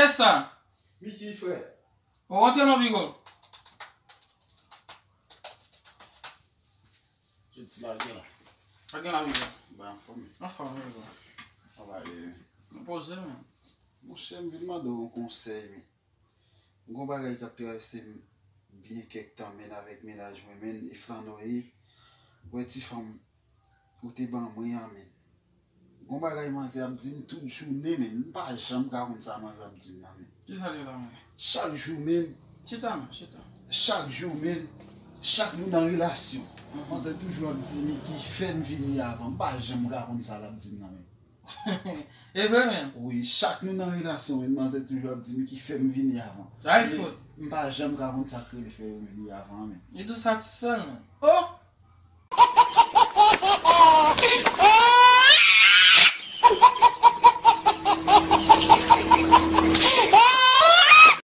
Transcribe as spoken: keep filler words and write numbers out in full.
Kiyès sa? Miki, frè. Ou rantre nan biwo. Kiyès la gen la? Sa gen la, Miki? Ba, anfòm. Anfòm, wi, bro. Travay. Nou poze, men. Monchè, m vin mande w yon konsèy, men. M gon bagay k ap travèse m byen kèk tan, men, avèk mennaj mwen, men, e flannè w ye. Wè ti fanm ou te ban mwen an, men. Gon bagay manzè ap di m tout jounen, men. M pa janm ka konn sa manzè ap di m nan, men. Kisa li la, men? Chak jou, men. Chita, men, chita. Chak jou, men. Chak nou nan relasyon. Manzè toujou ap di m ki fè m vini avan. M pa janm ka konn sa l ap di m nan, men. E vre, men. Wi, chak nou nan relasyon, men, manzè toujou ap di m ki fè m vini avan. Ay, Men, fout. M pa janm ka konn sa k rele fè yo vini avan, men. Li tou satisfè l, men. Oh!